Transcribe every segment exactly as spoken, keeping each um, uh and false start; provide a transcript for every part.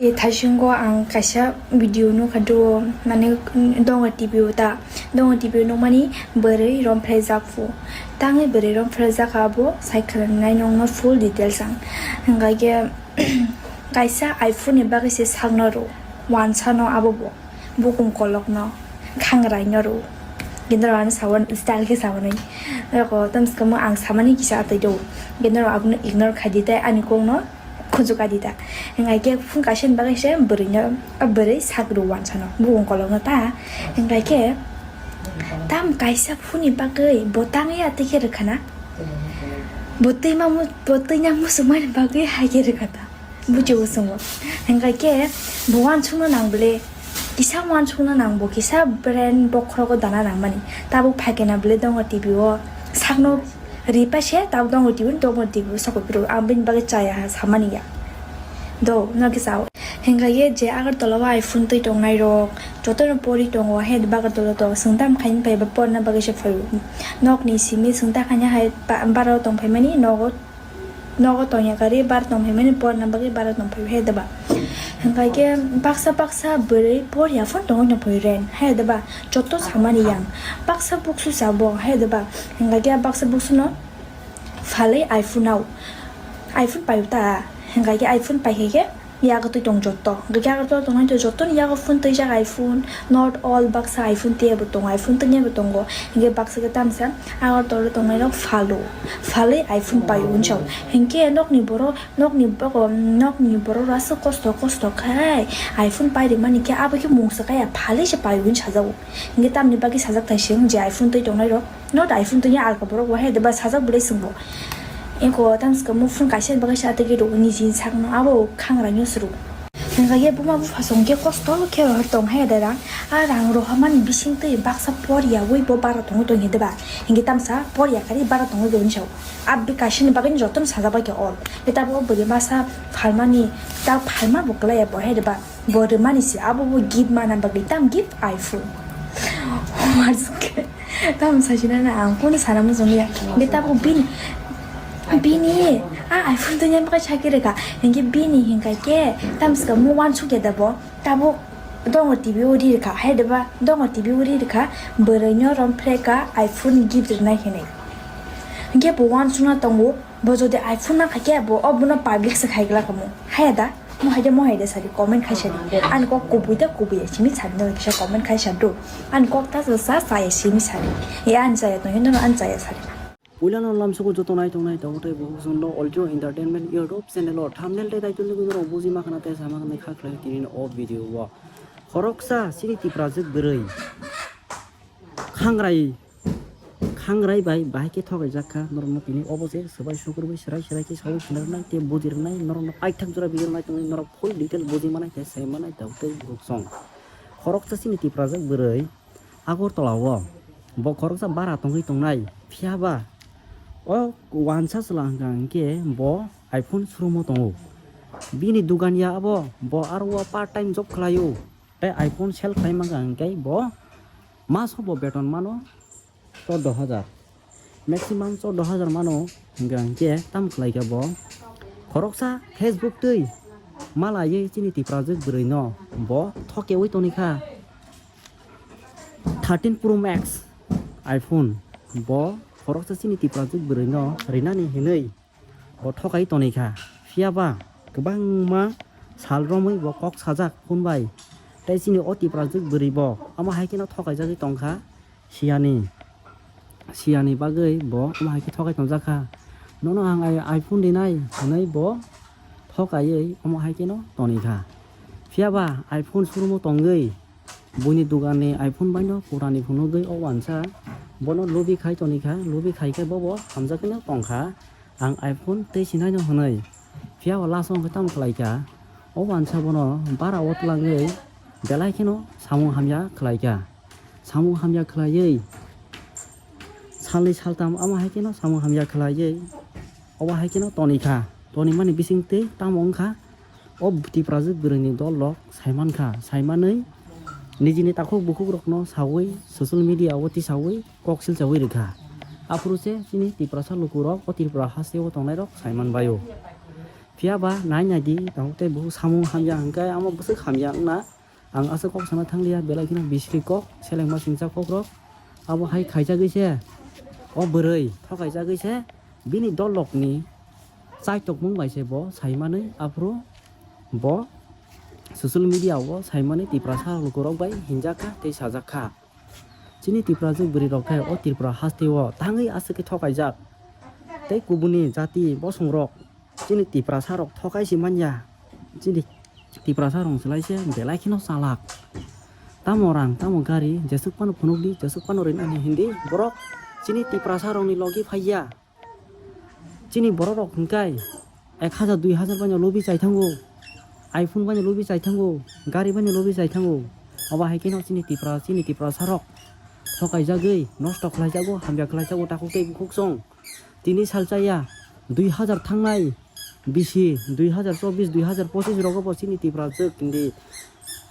E thaisingo ang kaisa video nukha duo, mane, Donga T V o ta, Donga T V o nukmani bwrwi romphre jak phu. Tangwi bwrwi romphre jak kha abo sai khwlwngnai nokno full details ang. Hwnkha khe kaisa iPhone ni bagwi se sakno rw, wansano abo bo, bukung kolokno, khangraino rw. Gindoro ano sawan style khe sawanwi. Eko tamsukamo ang samani kisa atwi do. Gindoro abono ignore khai di tei ani kokno khunjuka di ta. Hingkha khe phone kaisa ni bagwi se bwrwino, a bwrwi sak rw wansano, bukung kolokno ta. Hingkha khe tam kaisa phone ni bagwi bo tangwi atwi khe rwkha na? Bo twi ma mu-, bo twi nang muchungmani bagwi hai khe rwkha ta. Bujigo chwngbo. Hingkha khe bo wansukna nang bwle, kisa wansukna nang bo, kisa brand bokhorogo dana nangmani. Tabuk phaikhe na bwle Donga T V o sakno ripa se, tabuk Donga T V, Donga T V o sakwi phuru ang bini bagwi chaya ha samani ya. Do, no khe sao. Hingkha khe je Agartala o iPhone twi tongnai rok, jotono pori tongo, he Agartala to, chwng tam khaini phai ba porna bagwi se phaio. Nokni simi chwng ta khaina hai ba-, bara o tong phaimani, nogo nogo tongya kari bar tong phaimani porna bagwi bara tong phai he deba. Hingkha khe baksa baksa bwrwi porya phone tongwi tong phai ren he deba. Joto samani yang baksa buksu sabo he deba. Hingkha khe baksa buksu no phalwi iPhone o iPhone paio ta. Hingkha khe iPhone pai khe khe yago twi tong joto. Hingkha khe yago twi tongnai joto ni yago phone twijak iPhone. Not all baksa iPhone twiya bo tongo, iPhone twiya bo tongo. Hingkhe baksa khe tamsa Agartala tongnai rok phalo, phalwi iPhone paio hwnwi sao. Hingkhe nokni borok, nokni boko, nokni borok aswk kosto, kosto khai iPhone pai rimani khe abo khe mungsa kaya phalwi se paio hwnwi sajago. Hingkhe tamni bagwi sajak thai se wng je iPhone twi tongnai rok, not iPhone twiya alka borok bo hai deba sajak bwlai chwngbo. Eko tamsukha muk phone kaisa ni bagwi sa tei khe rw niji sakno abo khangraino se rw. Hingkha khe buma bupha song khe kosto khe rohor tong hai da rang. A rang rohormani bising twi baksa por yaui bo bara tongwi tong hede ba. Hingkhe tamsa por yakari bara tongwi bo hwnwi sao. Abdi kaisini bagwi jotono sajak bai khe all. Khe tabuk bwrwi masa phalmani ta phalma bo kwlai ya bo hai da ba. Bo rwmani se abo bo gift mana bagwi tam gift iPhone. Tamo sachina na ang kono sana muchung ya. Be tabuk bini, bini a iPhone to nyam kai chakhe rwkha. Hingke bini hingkai ke tam ska mo wansuk ya da bo. Tabuk dongo T V o ri rwkha. Hai da ba dongo T V o ri rwkha. Bwrwi no rom phreka iPhone gift rwnai hinwi. Hingke bo wansukna tongo. Bo jodi iPhone na khaikhe bo o bono public se khai glak mo. Haya da? Mo hai da, mo hai da sari comment khai sari. Ani kok kubui da kubui ya simi sari no kisa comment khai sari do. Ani kok ta sa sa sa ya simi sari. Ya ani sa ya to hino ani sa ya sari. Puila no lam suku joto nai tong nai tong tai bo sun lo Oljo Entertainment YouTube channel o thumbnail te title ni gudoro buji ma khana te sama khana kha khlai tini o video o. Khoroksa sini Tiprajwk bwrwi. Khangrai, khangrai bai bahai khe thokaijak kha norokno tini obo se swbai sukurbai swrai swrai khe saui khna rwnai tei buji rwnai norokno paithak jora video nai tongwi norok full detail buji manai khe sai manai tei buksong. Khoroksa chini Tiprajwk bwrwi Agartala o bo khoroksa bara tongwi tongnai phiya ba o wansa chwla hwnkha hwnkhe bo iPhone showroom o tongo. Bini dugan ya abo bo aro o part time job khlaio. Tei iPhone sell khlai mankha hwnkhe bo maso bo beton mano chordo hajar, maximum chordo hajar mano hwnkha hwnkhe tamo khlaikha bo khoroksa Facebook twi malaiwi chini Tiprajwk bwrwino bo thokeui tonikha. Thirteen Pro Max iPhone bo khoroksa chini Tiprajwk bwrwino rinani hinwi bo thokai tonikha. Phiya ba kwbangma sal romwi bo kok sajak phone bai. Tei chini o Tiprajwk bwrwi bo omo hai kheno thokaijagwi tongkha. Siyani, siyani bagwi bo omo hai khe thokai tongjakha. Nono ang ai iPhone rinai hinwi bo thokaiwi omo hai kheno tonikha. Phiya ba iPhone showroom o tongwi buini duganni iPhone baino purani phunugwi o wansa bono lubi khai tonikha, lubi khaikhe bobo hamjakgwino tongkha, ang iPhone tei sinaino hwnwi. Phiya o last o hwnkhe tamo khlaikha, o wansa bono bara o twlangwi belai kheno samung hamya khlaikha. Samung hamya khlaiwi salni saltam omo hai kheno samung hamya khlaiwi obo hai kheno tonikha. Tonimani bisingtwi tamo wngkha? O Tiprajwk bwrwini dol rok saimankha, saimanwi nijini takhuk bukhukrokno sawi social media o tisawi kok silchawi rwkha. Aphuru se chini Tiprasa lukurok o Tripura hasteo tongnairok saimanbaio. Phiya ba nai nai di, tamo tei bo samung hamya hwnkhe amo bwswk hamya wngna. Ang aswk kok sana thangliya, belai kheno bisri kok, selengma singcha kokrok. Abo hai khaijagwi se o bwrwi thokaijagwi se bini dolokni chaitokmung bai se bo saimanwi, aphuru bo social media o saimanwi Tiprasa lukurok bai hinjak kha tei sajak kha. Chini Tiprajwk bwrwi rok khe o Tripura haste o tangwi aswk khe thokaijak tei kubuni jati bosong rok chini Tiprasa rok thokai se manya. Chini Tiprasa rok swlai se belai kheno chalak. Tamo rang, tamo gari, jeswk phano phunuk di, jeswk phano rinani hindi borok chini Tiprasa rokni logi phaiya. Chini borok rok hwnkhe ek hajar dui hajar baino lobi chai thango, iPhone baino lobi chai thango, gari baino lobi chai thango. Obo hai kheno chini Tipra, chini Tiprasa rok thokaijagwi nosto khlaijago, hamya khlaijago takhuk tei bukhuk song. Tini salchaya dui hajar thangnai bisi, dui hajar chobbish, dui hajar pochis rogo bo chini Tiprajwk hindi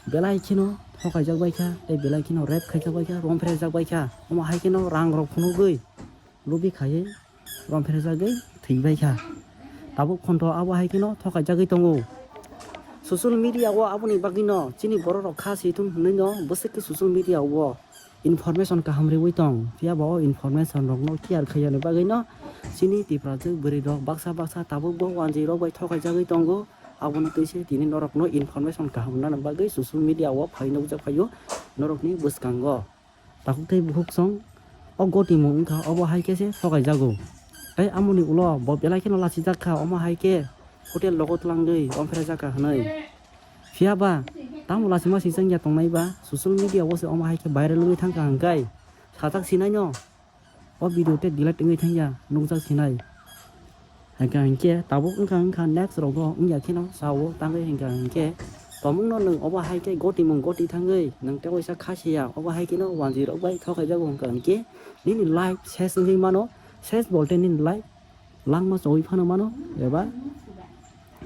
belai kheno thokaijak bai kha tei belai kheno rape khaijak bai kha, romphre jak bai kha. Omo hai kheno rang rok phunugwi lobi khaiwi romphre jagwi thwi bai kha. Tabuk phonto abo hai kheno thokaijagwi tongo. Social media o aboni bagwino chini borok rok kha si thum hwnwi no bwswk khe social media o information kaham riwi tong, phiya ba o information rokno clear khaiyani bagwino chini Tiprajwk bwrwi rok baksa baksa tabuk bo wanjwi rok bai thokaijagwi tongo. Abono twi se tini norokno information kaham rwnani bagwi social media o phai nukjak phaio norokni bwskango. Takhuk tei bukhuk song o gotimung wngkha, obo hai khe se thokaijago. Tei amoni ulo bo belai kheno lachijak kha, omo hai khe hotel rogo twlangwi romphre jak kha hwnwi. Phiya ba tamo lachima sijak ya tongnai ba social media o se omo hai khe viral wngwi thang kha hwnkhe sajak sinai no o video tei delete wngwi thang ya nukjak sinai. Hingka hingke tabuk wngkha wngkha next rogo wngya kheno sao tangwi hingka hingke tomungno nwng obo hai khe gotimung goti thangwi nwng tei waisa kha siya obo hai kheno wanjwi rok bai thokaijago hingka hingke nini life ses wngwi mano, ses bolte nini life langma chowi phano mano eba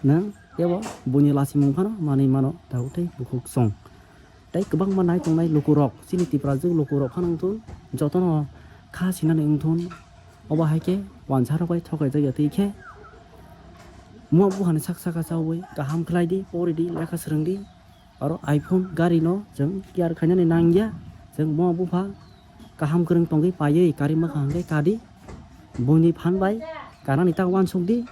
nwng tebo buini lachimung phano manwi mano tabuk tei bukhuk song. Tei kwbangma nai tongnai lukurok, chini Tiprajwk lukurok phano wngthun, jotono kha sinani wngthun, obo hai khe wansa rok bai thokaijak ya twi khe muma buphani sak saka chaui kaham khlai di, pori di, lekha swrwng di, aro iPhone gari no chwng care khainani nang ya, chwng muma bupha kaham kwrwng tongwi paiwi kari mwkhang hwnkhe kadi, buini phan bai kanani tak uansuk di,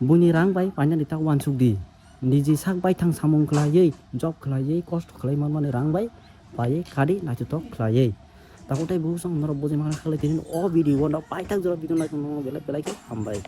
buini rang bai painani tak uansuk di. Niji sak baithang samung khlaiwi, job khlaiwi, kosto khlai manmani rang bai paiwi kadi naithotok khlaiwi. Takhuk tei bukhuk song norok bujui manna khlai tini o video no paithak jora video naitong belai belai khe hambai.